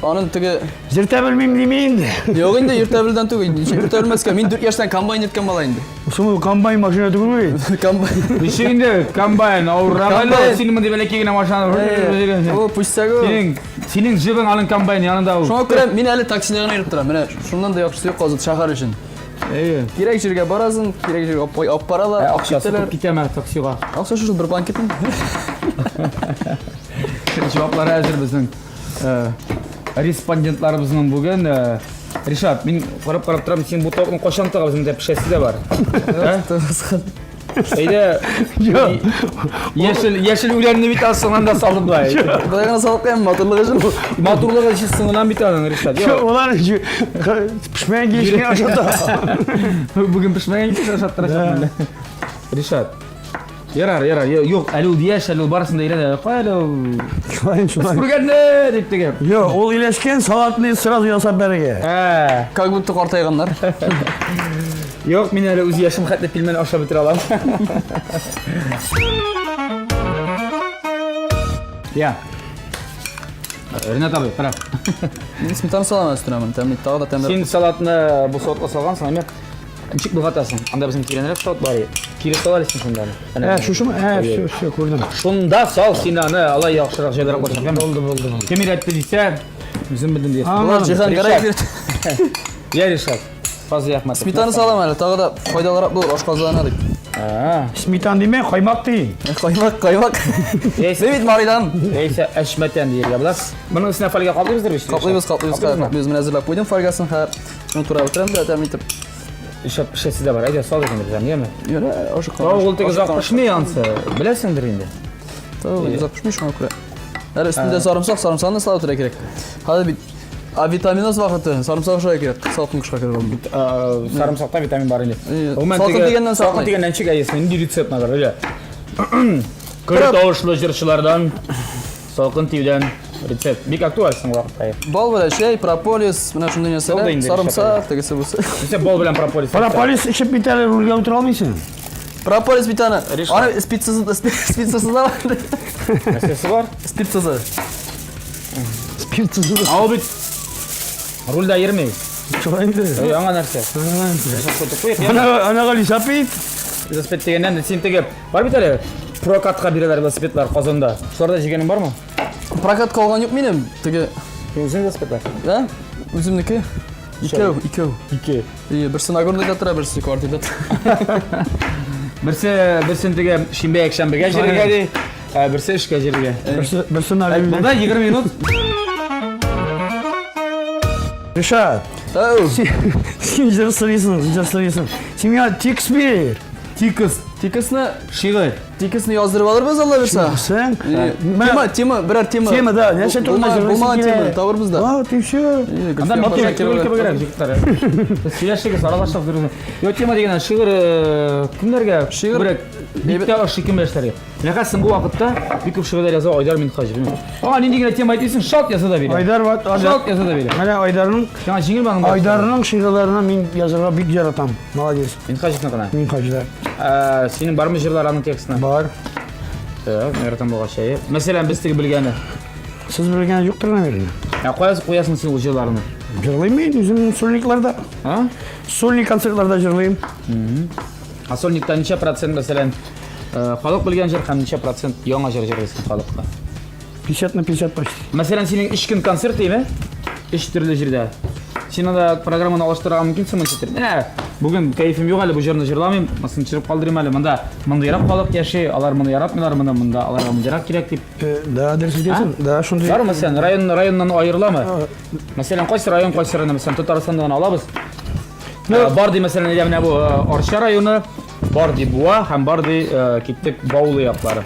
Аның теге Йөртә белмим дими инде. Юк инде йөртә белдән түгел. Ничек йөртә белмәскә? Мин 4 яшьтән комбайн йөрткән бала инде. Соң ул комбайн машина түгел бит. Комбайн. Ничек инде комбайн авыррак әле Комбайн. син мондый бәләкәй генә машина. О, пустяк ул. Синең синең джибың аның комбайн янында ул. Шуңа күрә мин әле таксида гына йөреп торам. Менә шуннан да яхшысы юк Казан шәһәр өчен. Әйе. Кирәк җиргә барасың, кирәк җиргә алып баралар, Ә алып акчасы китәләр. күп китәме таксига? Акча шул бер банк китми. Җаваплары әзер безнең респондентларыбызның бүген. Ришат, мин карап-карап торам, син бу тавыкны кайчан тыгабыз, монда пешәсе дә бар. Әйдә, яшел, яшел үләнне бит астыннан да салып былай. Былай гына салып куям, матурлыгы өчен. Матурлыгы өчен соңыннан бит аның, Ришат. Юк, Улар пешмәгән килеш генә ашата. Бүген пешмәгән килеш ашаттырачак. Ришат. Ярар, ярар, юк, әле ул яшь, әле ул барысын да өйрәнә. Кая әле ул? Шулай, шулай. Күргәнне дип теге. Юк, ул иләшкән салатны сразу ясап бәрергә. Ә, Как будто картайганнар. юк, мин әле үз яшем хәтле пельмень ашап бетерә алам. Я. Ренат абый, кара. Мин сметана салам өстенә моны, тәмле, тагы да тәмле. Син салатны бу савытка салгансың, әмма ничек болгатасың? Анда безнең тирәнрәк савыт бар. Кире сала аласың шунда. Ә, шушымы? Ә, все, все, күрдем. Шунда сал син аны, алай яхшырак җайлырак булачак. Булды, булды, булды. Кем өйрәтте дисә, үзем белдем диясең. Булар Җиһан Гәрәев Ришат. өйрәтте. Я Ришат. Фазый Әхмәтов. Сметана салам әле, тагы да файдалырак булыр ашказанына дип. А, Сметан димә, каймак ди. Каймак, каймак. Яисә, Мин бит Маридан. яисә әшмәтән дияргә була. Моның өстенә фольга каплыйбыздыр бит? Каплыйбыз, каплыйбыз, каплыйбыз. Менә әзерләп куйдым фольгасын, хәзер. Шуны турап бетерәм дә тәмле итеп. Ришат пешәсе дә бар. Әйдә, сал дигән безгә, яме. Йөрә, ашыккан. Тавык ул теге озак пешми ансы. Беләсеңдер инде. Тавык озак пешми шуңа күрә. Әле өстендә сарымсак, сарымсакны салып торырга кирәк. Хәзер бит авитаминоз вакыты, сарымсак ашарга кирәк. Салкын кышка кереп алды. Сарымсакта витамин бар инде. Гомумән, Салкын теге- дигәннән Салкын саклый. дигәннән ничек әйесең? Нинди рецепт надо, әйдә. Көр тавышлы җырчылардан салкын тиюдән рецепт. Бик актуаль соңгы вакытта. Бал белән чәй, прополис, менә шундый Булды нәрсәләр, инде, сарымсак, тегесе бусы. Нәрсә бал белән прополис? Прополис эчеп бит әле рульгә утыра алмыйсың. Прополис бит аны. Ришат. Аны спиртсыз, спиртсыз да бар. Нәрсәсе бар? Спиртсызы. Спиртсыз. Ә ул бит рульдә йөрми. Шулай инде. Әй, аңа нәрсә? Ана анага велосипед. Велосипед дигәннән син теге бар бит әле прокатка бирәләр велосипедлар Казанда. Шуларда җигәнең бармы? Прокатка алган юк минем. Теге, Син үзең велосипедлар? да? Үземнеке. Икәү, икәү. Ике. И, берсе Нагорныйда тора, берсе квартирада тора. Берсе берсен теге шимбә якшәмбегә җиргә ди, ә берсе эшкә җиргә. Берсе берсе налим. Монда 20 минут. Ришат, Әу, син җыр сорыйсың, җыр сорыйсың. Син миңа текст бир. Текст. Текстны Шигырь. Текстны яздырып алырбыз, Алла бирса. Син Тема, тема, берәр тема. Тема, да, нәрсә турында җырлыйсың Булмаган килә? тема табырбыз да. Вот и все. Анда мин кирәк түгел кебегрәк, җегетләр. Сез сөйләшегез, аралашыгыз бер-берегез. Йо, тема дигән шигырь кемнәргә? Шигырь Күбрәк бик тә ошый кем яшьләргә. Менә хәзер соңгы вакытта бик күп шигырьләр яза Айдар Минһаҗев. Аңа нинди генә тема әйтмисең, шалт яза да бирә. Айдар вот Шалт яза да бирә. Менә Айдарның Сиңа җиңелме аның белән? Айдарның шигырьләрен мин язарга бик яратам. Молодец. Минһаҗевныкына. Минһаҗда. Ә, синең бармы җырлар аның текстына? Бар. Так, яратам булгач, әйе. Мәсәлән, без теге белгәне. Сез белгәне юктыр, наверное. Ә кая куясың син ул җырларны? Җырлыйм мин үзем сольникларда. А? Сольник концертларда җырлыйм. Ә сольникта ничә процент, мәсәлән, халык белгән җыр һәм ничә процент яңа җыр җырлыйсың халыкка? 50 на 50 почти. Мәсәлән, синең өч көн концерт димме? Өч төрле җирдә. Син анда программаны алыштырырга мөмкинсеңме ничектер? Менә бүген кәефем юк әле, бу җырны җырламыйм, монысын төшереп калдырыйм әле. Монда мондыйрак халык яши, алар моны яратмыйлар, моны монда аларга мондыйрак кирәк дип. Да, дөрес әйтәсең. Да, шундый. Бармы сен район районнан аерыламы? Мәсәлән, кайсы район кайсы район, мәсәлән, Татарстанда гына алабыз. Бар ди, мәсәлән, әйдә менә бу Арча районы, бар ди Буа һәм бар ди киттек Баулы яклары.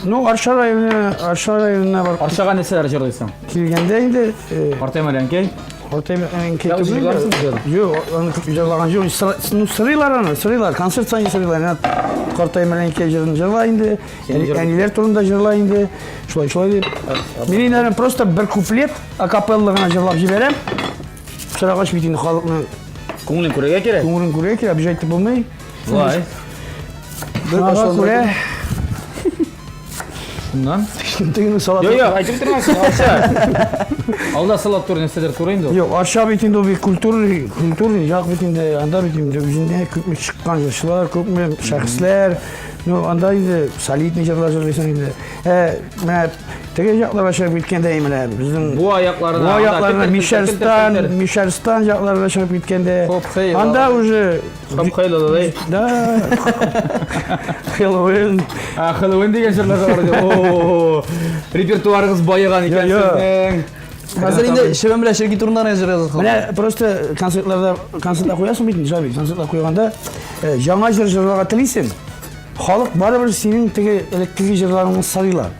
Ну, Арча районы, Арча районына бар. Арчага нәрсәләр җырлыйсың? Килгәндә инде Картайма Ләнкәй. Картайма Ләнкәй. Я үзе җырларсың җыр? Юк, аны җырлаган юк. Ну, сырыйлар аны, сырыйлар. Концерт саен сырыйлар. Менә Картайма Ләнкәй җырын җырла инде. Әниләр турында җырла инде. Шулай, шулай дип. Мин инде просто бер куплет акапелла гына җырлап җибәрәм. Сорагач бит инде халыкның күңелен күрергә кирәк. Күңелен күрергә кирәк, обижать итеп булмый. Шулай. Шуңа күрә Шуннан? Тегене салат. Юк, юк, әйтеп тормасын, Арча. Алда салат туры нәрсәдер туры инде ул. Юк, Арча бит инде ул бик культурный, культурный як бит инде, анда бит инде үзендә күпме чыккан җырчылар, күпме шәхесләр. Ну, анда инде солидный җырлар җырлыйсың инде. Ә, менә Теге якларга чыгып киткәндә менә безнең Буа якларына, Буа якларына, Мишәрстан, Мишәрстан якларына чыгып киткәндә. Анда уже Хоп хей Да. Хэллоуин. А, Хэллоуин дигән җырлар да бар. О, репертуарыгыз баеган икән сезнең. Хәзер инде чебен белән черки турында гына җыр язып Менә просто концертларда концертлар куясың бит, Жабик, концертлар куйганда яңа җыр җырларга телисең. Халык барыбер синең теге элеккеге җырларыңны сорыйлар.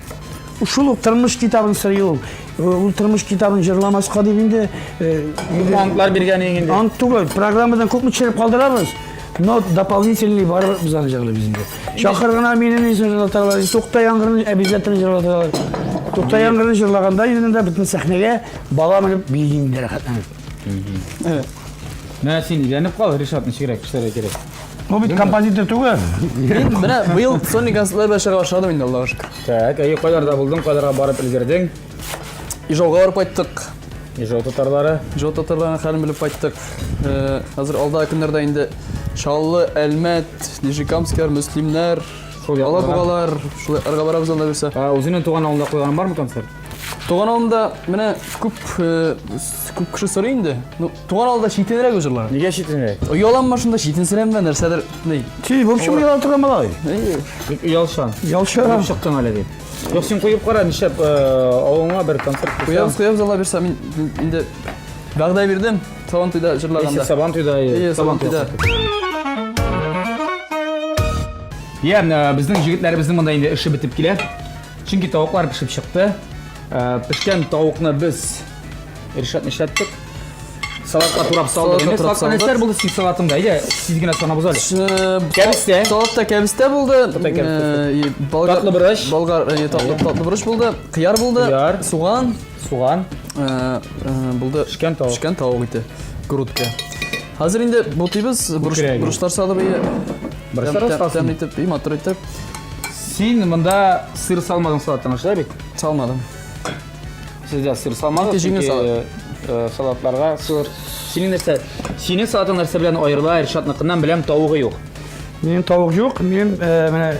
Шул ук тормыш китабын сорый ул. Ул тормыш китабын җырламаска дип инде инде антлар биргән инде. Ант түгел, программадан күпме төшереп калдырабыз. Но дополнительный барыбер без аны җырлыйбыз инде. Чакыр гына мине җырлаталар, Тукта яңгырны обязательно җырлаталар. Тукта яңгырны җырлаганда инде дә бөтен сәхнәгә бала менеп бии инде рәхәтләнеп. Менә син өйләнеп кал, Ришат, ничегрәк эшләргә кирәк. Бу бит композитор түгел. Мин менә быел сольный концертлар белән чыга башладым инде, Аллага шөкер. Так, әйе, кайларда булдың, кайларга барып өлгердең? Ижауга барып кайттык. Ижау татарлары. Ижау татарларының хәлен белеп кайттык. Э, хәзер алдагы көннәрдә инде Чаллы, Әлмәт, Нижнекамскилар, Мөслимнәр, Алабугалар, шулай арга барабыз алла бирсә. Үзеңнең туган авылыңда куйганың бармы концерт? Туган авылымда менә күп э, күп кеше сорый инде. Ну, туган авылда читенрәк ул җырлар. Нигә читенрәк? Ояламмы шунда, читенсерәмме, нәрсәдер, ни. Ти, в общем, ояла торган малай. Бик оялчан. Оялчан. Куеп чыктың әле дип. Юк, син куеп кара, нишләп э, авылыңа бер концерт куйсаң. Куябыз, куябыз, Алла бирсә, мин инде вәгъдә бирдем. Сабантуйда җырлаганда. Сабантуйда, Ие, Сабантуйда. Я, э, безнең җегетләребезнең монда инде эше бетеп килә. Чөнки тавыклар пешеп чыкты. Э, пешкән тавыкны без Ришат нишләттек? Салатка турап салдык. Инде салатка нәрсәләр булды синең салатыңда? Әйдә, тиз генә санап узалык. Э, кәбестә. Салатта кәбестә булды. Э, татлы борыч. Болгар татлы татлы борыч булды. Кыяр булды. Кыяр. Суган. Суган. Булды. Пешкән тавык. Пешкән тавык ите. Грудка. Хәзер инде бутыйбыз, борычлар салып, борычлар салып, итеп, и матур итеп. Син монда сыр салмадың салаттан, шулай бит? Салмадым. Сездә сыр салмадык, Ите җиңел чөнки э, салатларга сыр. Синең нәрсә? Синең салатың нәрсә белән аерыла Ришатныкыннан беләм, тавыгы юк. Минем тавык юк, минем э, менә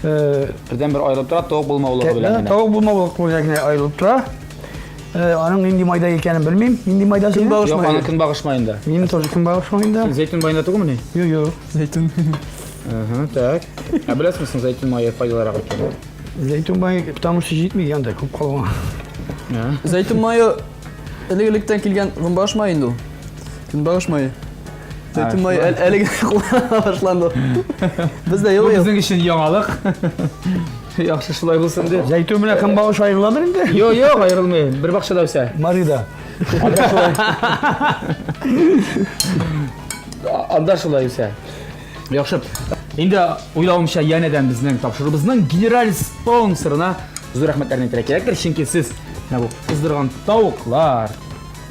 э, Бердән-бер аерылып тора тавык булмаулыгы белән генә. Тавык булмаулыгы белән генә аерылып тора. Э, аның нинди майда икәнен белмим. Нинди майда синең? Көнбагыш Юк, мае. аның көнбагыш маенда. Минем тоже көнбагыш маенда. Син зәйтүн маенда түгелмени? Юк, юк. Зәйтүн. Ага, так. Ә беләсеңме соң зәйтүн мае файдалырак икәнен? Зәйтүн мае, потому что җитми, янда күп калган. Зәйтүн мае элек-электән килгән көнбагыш мае инде ул. Көнбагыш мае. Зәйтүн мае әле генә куллана башланды. Бездә юк. Бу безнең өчен яңалык. Яхшы шулай булсын дип. Зәйтүн белән көнбагыш аерыладыр инде? Юк, юк, аерылмый. Бер бакчада үсә. Марида. Анда шулай. Анда шулай үсә. Яхшы. Инде уйлавымча янәдән безнең тапшыруыбызның генераль спонсорына зур рәхмәтләрне әйтергә кирәктер, чөнки сез менә бу кыздырган тавыклар,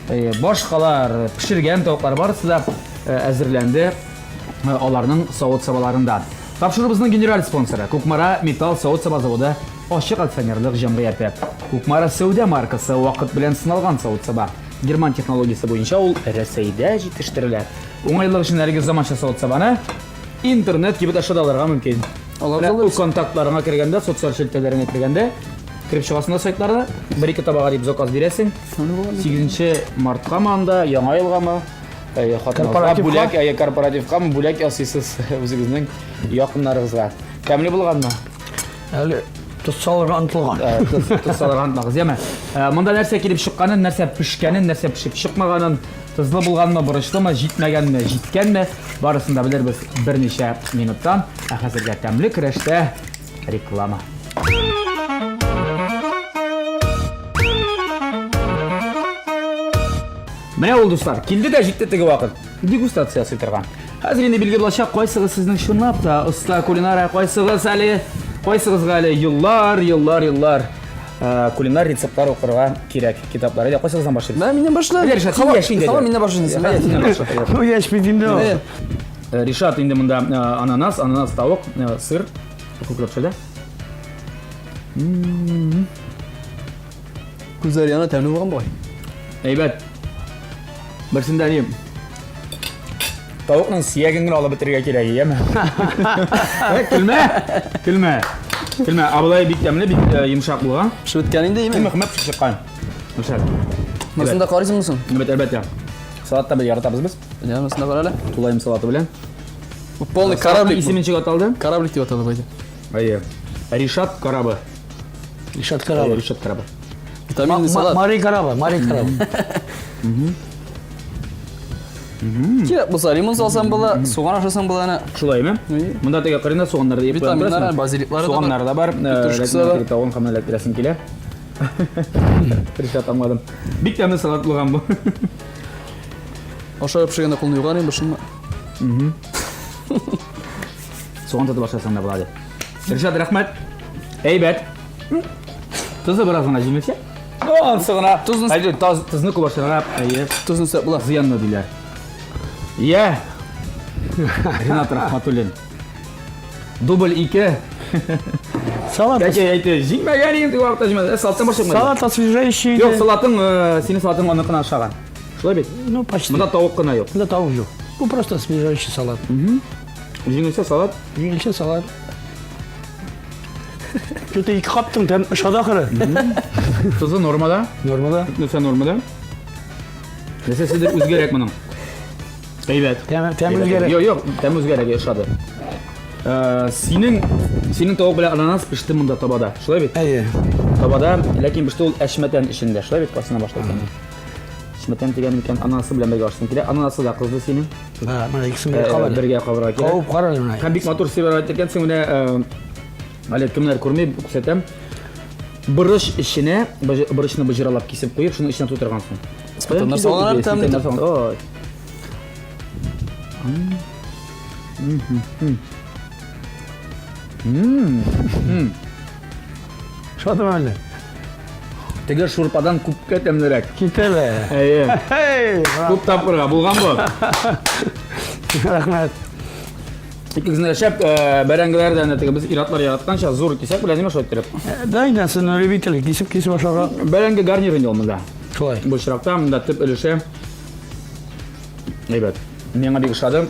э, башкалар, пешергән тавыклар барысы да э, әзерләнде э, аларның савыт-сабаларында. Тапшыруыбызның генераль спонсоры Кукмара металл савыт-саба заводы ачык акционерлык җәмгыяте. Кукмара сәүдә маркасы вакыт белән сыналган савыт-саба. Герман технологиясе буенча ул Рәсәйдә җитештерелә. Уңайлык өчен әлеге заманча савыт-сабаны интернет кибет аша да алырга мөмкин. Алабыз, Менә контактларыңа кергәндә, социаль челтәрләреңә кергәндә, кереп чыгасың да сайтларда, бер-ике табага дип заказ бирәсең. 8 марткамы анда, Яңа елгамы, хатыныгызга бүләк, әйе, корпоративкамы бүләк ясыйсыз үзегезнең якыннарыгызга. Тәмле булганмы? Әле тоз салырга онытылган. Тоз, тоз салырга онытмагыз, яме. Монда нәрсә килеп чыкканын, нәрсә пешкәнен, нәрсә пешеп чыкмаганын, тозлы булганмы, борычлымы, җитмәгәнме, җиткәнме, барысын да белербез берничә минуттан. Ә хәзергә тәмле көрәштә реклама. Менә ул, дуслар, килде дә җитте теге вакыт. Дегустация ясый торган. Хәзер инде билгеле булачак, кайсыгыз сезнең чынлап та оста кулинар, ә кайсыгыз әле, кайсыгызга әле еллар, еллар, еллар э, кулинар рецептлар укырга кирәк китаплар. Әйдә, кайсыгыздан башлыйбыз? Мә, миннән башла. Әйдә, Ришат, син яшь инде. Хава миннән башлый. Әйдә, синнән башла. Ну, яшь бит инде ул. Э, Ришат инде монда э, ананас, ананас тавык, сыр. Күпләп төшә. Күзләр яна тәмле булган бугай. Әйбәт. Берсендә ни? Тавыкның сияген генә алып бетерергә кирәк, яме? Көлмә! Көлмә! Көлмә. Абылай бик тәмле, бик э, йомшак булган. Пешеп беткән инде, име? Мөхмәт пешеп чыккан. Ришат. Монысын да карыйсыңмы соң? Әлбәттә, әлбәттә. Салат та без яратабыз без. Әйдә, монысын да кара әле. Тулаем салаты белән. Бу полный кораблик. Исеме ничек аталды? Кораблик дип аталды, байда. Әйе. Ришат корабы. Ришат корабы. Ришат корабы. Витаминный салат. Мари корабы, Мари корабы. Кирәк булса, лимон салсаң була, суган ашасаң була әнә. Шулаймы? Монда теге кырында суганнар да еп Витаминнар, базиликлары да бар. Суганнар да бар. Петрушкасы да бар. Тавыгын һәм эләктерәсем килә. Ришат аңладым. Бик тәмле салат булган бу. Ашап пешергәндә кулны юган инде, шунда. Суган тотып ашасаң да була дип. Ришат, рәхмәт. Әйбәт. Тозы бераз гына җиңелчә. Ну, ансы гына. Тозны- Әйе, таз, тозны күп ашарга, әйе, Тозны өстәп була. зыянлы диләр. Иә. Ренат Рахматуллин. Дубль 2. Салат. Әйтә, әйтә, җиңмәгән инде вакытта җиңмәгән. Э, Салаттан башламады. Салат освежающий. Юк, салатың, э, синең салатың аныкына ошаган. Шулай бит? Ну, почти. Монда тавык кына юк. Монда тавык юк. Бу просто освежающий салат. Җиңелчә салат. Җиңелчә салат. Что-то ике каптың, тәм ошады ахыры. Тозы нормада. Нормада. Нәрсә нормада? Нәрсәседер үзгәрәк моның. Әйбәт. Тәм, тәм үзгәрәк. Юк, юк, тәм үзгәрәк ошады. Э, синең синең тавык белән ананас пеште монда табада. Шулай бит? Әйе. Табада, ләкин пеште ул әшмәтән эчендә. Шулай бит, касына башлап. Әшмәтән дигән микән, ананасы белән бергә ашасың килә. Ананасы да кызды синең. Да, менә икесен бергә кабар. Бергә кабарга кирәк. Кабып кара әле менә. Һәм бик матур сыйлар әйткәнсең менә әле кемнәр күрми, күрсәтәм. Борыч эченә, борычны боҗралап кисеп куеп, шуның эченә тутыргансың. Сметана салганнар тәмле. Ой. Шатым әле. Теге шурпадан күпкә тәмлерәк. Китә лә. Әйе. Эй, Күп тапкырга булган бу. рәхмәт. Икегезне дә шәп э, бәрәңгеләр дә теге без иратлар яратканча зур кисәк белән нимә шулай иттереп. Да, инде син любитель, кисеп кисеп ашарга. Бәрәңге гарнир инде ул монда. Шулай. Бу очракта монда төп өлеше әйбәт. Миңа бик ошады.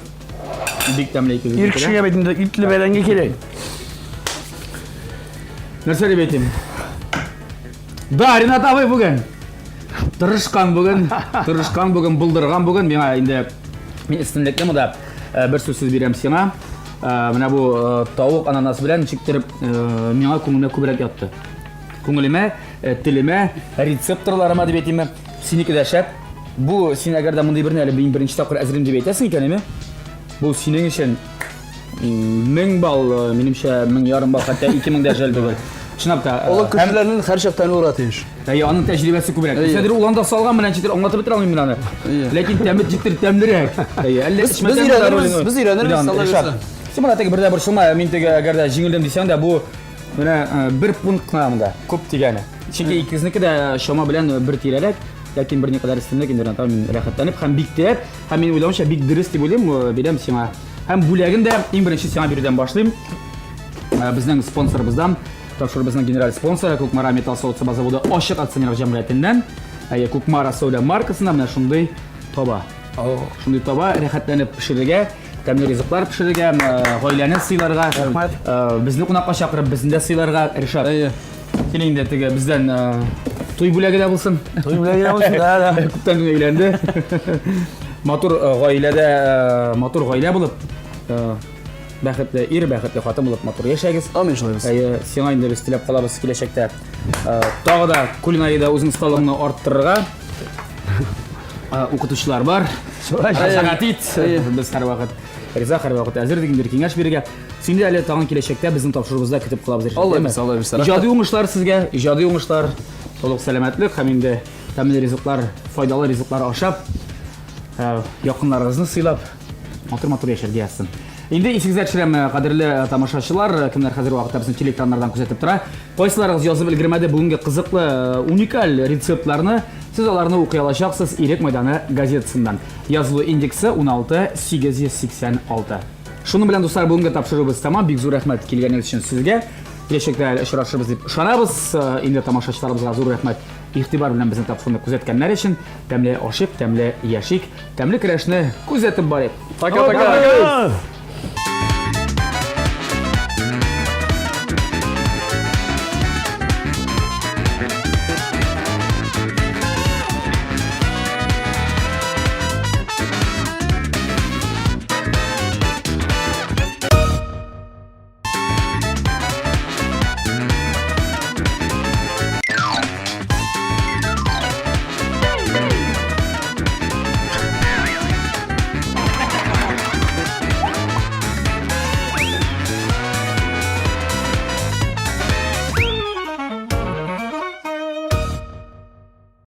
Бик тәмле икегез. Ир кешегә бит инде итле бәрәңге кирәк. Нәрсә дип әйтим? Да, Ренат абый бүген. Тырышкан бүген, тырышкан бүген, булдырган бүген. Миңа инде мин өстенлекне монда э, бер сүзсез бирәм сиңа. Э, менә бу э, тавык ананас белән ничектер миңа күңелемә күбрәк ятты. Күңелемә, телемә, рецепторларыма дип әйтимме, синеке дә шәп. Бу син әгәр дә мондый берне әле мин беренче тапкыр әзерлим дип әйтәсең икән, әйме? Бу синең өчен 1000 балл, минемчә 1500 балл, хәтта 2000 дә жәл түгел. Чынлап та. Олы кешеләрнең һәрчак тәме булырга тиеш. Әйе, аның тәҗрибәсе күбрәк. Нәрсәдер ул анда салган белән ничектер аңлатып бетерә алмыйм мин аны. Ләкин тәме ничектер тәмлерәк. Әйе, әллә Без өйрәнербез, без өйрәнербез, Алла бирсә. Син моны теге бер дә борчылма, мин теге әгәр дә җиңелдем дисәң дә, бу менә бер пункт кына монда, күп дигәне. Чөнки икегезнеке дә чама белән бер тирәрәк, ләкин берникадәр өстенлек инде Ренат, мин рәхәтләнеп һәм бик теләп, һәм мин уйлавымча бик дөрес дип уйлыйм, бирәм сиңа. Һәм бүләген дә иң беренче сиңа бирүдән башлыйм. Безнең спонсорыбыздан, тапшыруыбызның генераль спонсоры Кукмара металл савыт-саба заводы ачык акционерлык җәмгыятеннән, әйе, Кукмара сәүдә маркасында менә шундый таба. Шундый таба рәхәтләнеп пешерергә, тәмле ризыклар пешерергә, гаиләне сыйларга, Рәхмәт. Безне кунакка чакырып, безне дә сыйларга, Ришат. Әйе. Син инде теге бездән туй бүләге дә булсын. Туй бүләге дә булсын, да, да. Күптән генә өйләнде. Матур гаиләдә, матур гаилә булып, бәхетле ир, бәхетле хатын булып матур яшәгез. Амин шулай булсын. Әйе, сиңа инде без теләп калабыз киләчәктә. Тагы да кулинариядә үзең осталыгыңны арттырырга. Укытучылар бар. Мөрәҗәгать ит. Без һәрвакыт риза, һәрвакыт әзер дигән бер киңәш бирергә. Син дә әле тагын киләчәктә безнең тапшыруыбызда көтеп калабыз. Алла бирсә, Алла бирсә. Иҗади уңышлар сезгә, иҗади уңышлар, толык сәламәтлек һәм инде тәмле ризыклар, файдалы ризыклар ашап, якыннарыгызны сыйлап, матур-матур яшәргә язсын. Инде исегезгә төшерәм, кадерле тамашачылар, кемнәр хәзер вакытта безне телеэкраннардан күзәтеп тора. Кайсыларыгыз язып өлгермәде бүгенге кызыклы, уникаль рецептларны, сез аларны укый алачаксыз Ирек мәйданы газетасыннан. Язылу индексы 16 886. Шуның белән, дуслар, бүгенге тапшыруыбыз тәмам. Бик зур рәхмәт килгәнегез өчен сезгә. Киләчәктә әле очрашырбыз дип ышанабыз. Инде тамашачыларыбызга зур рәхмәт игътибар белән безнең тапшыруны күзәткәннәр өчен. Тәмле ашыйк, тәмле яшик, тәмле көрәшне күзәтеп барыйк. Пока-пока.